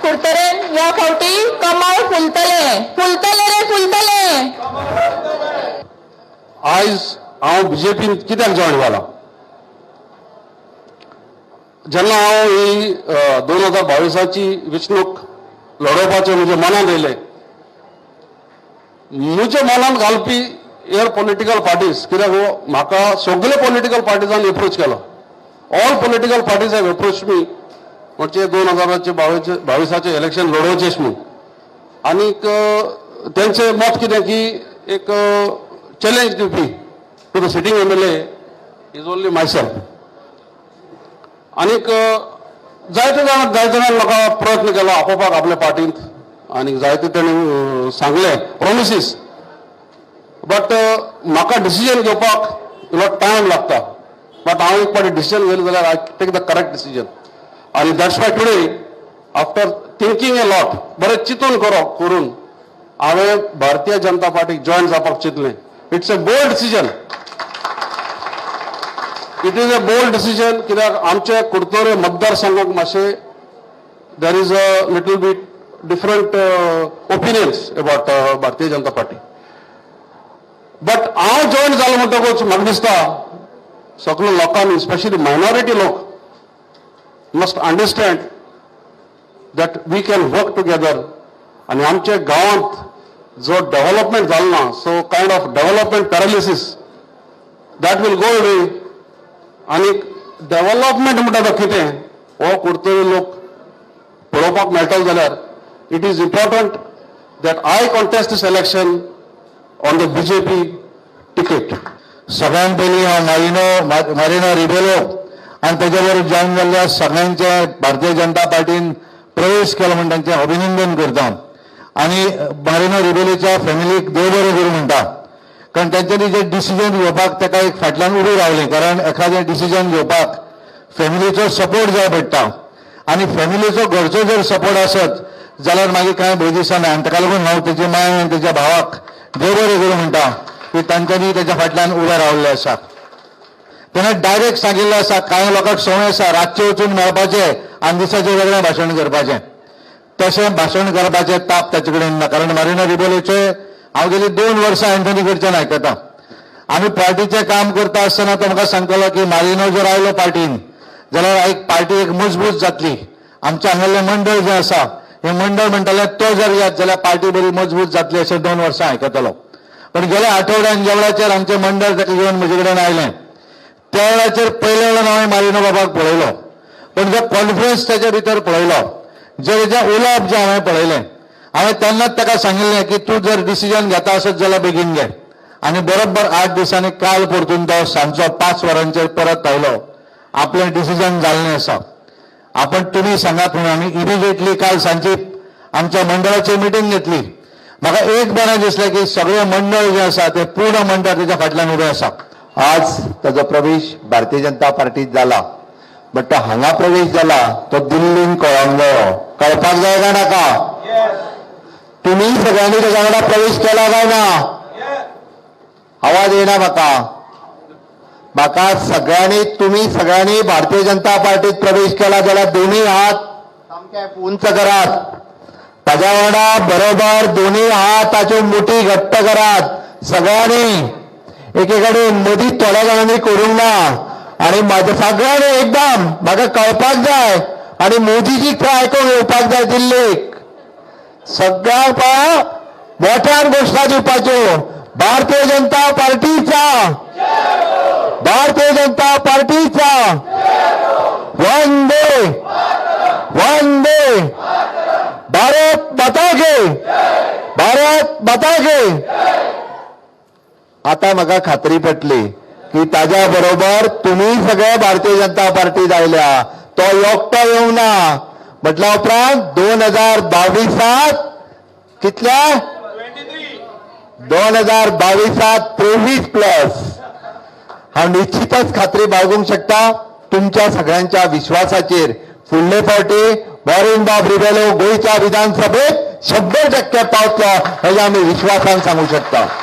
कुडतरेन ह्या फावटी कमळ फुलतलें, फुलतलें रे फुलतलें. आयज हांव बीजेपीन कित्याक जॉयन जाला? जेन्ना हांव ही 2022ची वेंचणूक लडोवपाचें म्हज्या मनांत येयलें, म्हज्या मनांत घालपी हेर पॉलिटिकल पार्टीज, कित्याक हो म्हाका सगळे पॉलिटिकल पार्टीजान एप्रोच केलो. All political parties have approach me, म्हणजे 2000चे 22चे इलेक्शन लडोवचेच म्हूण. आनीक तेंचें मत कितें की एक चॅलेंज दिवपी to the sitting MLA is only myself. आनीक जायते जाण, जायते जाणांनी म्हाका प्रयत्न केलो आपोवपाक आपल्या पार्टींत आनी जायते ताणें सांगलें प्रोमिसीस, बट म्हाका डिसिजन घेवपाक इल्लो टायम लागता. बट हांव एक फावटी डिसिजन घेतलें जाल्यार I take the correct decision. आनी that's why today, after thinking a lot, बरें चिंतून करून हांवें भारतीय जनता पार्टीक जॉयन जावपाक चिंतलें. It's a bold decision, it is a bold decision, कित्याक आमचे कुडतरे मतदारसंघाक मातशें there is a little bit different opinions about Bharatiya Janata party. But हांव जॉयन जालो म्हणटकूच म्हाका दिसता सगल्या लोकांनी, स्पेशली मायनॉरिटी लोक, must understand that we can work together. आनी आमच्या गांवांत जो डेव्हलपमेंट जालो ना, so kind of development paralysis, that will go away. आनी डेव्हलपमेंट म्हणटा तो कितें हो कुडतरी लोक पळोवपाक मेळटलो जाल्यार it is important that I contest this election on the BJP ticket. सगळ्यात पयलीं हांव मारिनो मारिनो रिबेलो आनी तेच्या बरोबर जॉयन जाल्ल्या सगळ्यांचे भारतीय जनता पार्टीन प्रवेश केलो म्हूण तांचें अभिनंदन करता आनी मारिनो रिबेलोच्या फॅमिलीक देव बरें करूं म्हणटा, कारण तांच्यांनी जे डिसिजन घेवपाक ताका एक फाटल्यान उबी रावली. कारण एखादें डिसिजन घेवपाक फॅमिलीचो सपोर्ट जाय पडटा आनी फॅमिलीचो, घरचो जर सपोर्ट आसत जाल्यार मागीर कांय भंय दिसना. आनी ताका लागून हांव तेजी माय आनी तेच्या भावाक देव बरें करूं म्हणटा की तांच्यांनी तेच्या फाटल्यान उबे रावल्ले आसा. तेणें डायरेक्ट सांगिल्लें आसा, कांय लोकांक संवय आसा रातचें वचून मेळपाचें आनी दिसाचें वेगळें भाशण करपाचें. तशें भाशण करपाचें ताप ताचे कडेन ना, कारण मारिनो रिबेलोचे हांव गेली 2 वर्सां अँथनी कडच्यान आयकता. आमी पार्टीचें काम करता आसतना तो म्हाका सांगतालो की मारिनो जर आयलो पार्टीन जाल्यार एक पार्टी एक मजबूत जातली. आमचें हांगासरलें मंडळ जें आसा, हें मंडळ म्हणटालें तो जर येत जाल्यार पार्टी बरी मजबूत जातली, अशें 2 वर्सां आयकतालो. पण गेल्या आठवड्यान ज्या वेळाचेर आमचें मंडळ ताका घेवन म्हजे कडेन आयलें, त्या वेळाचेर पयल्या वेळान हांवें मारिनो बाबाक पळयलो, पण जो कॉन्फिडन्स ताच्या भितर पळयलो, जे तेजें उलोवप जें हांवें पळयलें, हांवें तेन्नाच ताका सांगिल्लें की तूं जर डिसिजन घेता आसत जाल्यार बेगीन घे. आनी बरोबर 8 दिसांनी काल परतून तो सांजचो 5 वरांचेर परत आयलो, आपलें डिसिजन जाल्लें आसा, आपण तुमी सांगात म्हणून. आमी इमिजिएटली काल सांजची आमच्या मंडळाची मिटींग घेतली. म्हाका एक बरें दिसलें की सगळें मंडळ जें आसा तें पूर्ण मंडळ तेच्या फाटल्यान उबें आसा. आज ताजो प्रवेश भारतीय जनता पार्टीत जाला, बट तो हांगा प्रवेश जाला तो दिल्लीन कळोंक जायो. कळपाक जाय काय नाका? तुमी सगळ्यांनी तेच्या वांगडा प्रवेश केला काय ना? आवाज येना म्हाका. म्हाका सगळ्यांनी, तुमी सगळ्यांनी भारतीय जनता पार्टीत प्रवेश केला जाल्यार दोन्ही हात सामके उंच करात. ताज्या वांगडा बरोबर दोन्ही हात ताच्यो मुठी घट्ट करात सगळ्यांनी एके कडेन. मदीं थोड्या जाणांनी करूंक ना आणि म्हाज्या सगळ्यांनी एकदम म्हाका कळपाक जाय आणि मोदीजीक थंय आयकूंक येवपाक जाय दिल्लीक. सगळ्यांक पळय मोठ्यान घोशणा दिवपाच्यो, भारतीय जनता पार्टीचा, भारतीय जनता पार्टीचा. वंदे वंदे, भारत माता की, भारत माता की. आता म्हाका खात्री पटली की ताज्या बरोबर तुम्ही सगळे भारतीय जनता पार्टीत आयल्या, तो एकटो येवंक ना. म्हटल्या उपरांत 2022त कितल्या? 2022त 23 प्लस. हांव निश्चितच खात्री बाळगूंक शकता तुमच्या सगळ्यांच्या विश्वासाचेर, फुडले फावटी मॉरिन बाब रिबेलो गोंयच्या विधानसभेत 100% पावतलो हेजें आमी विश्वासान सांगू शकता.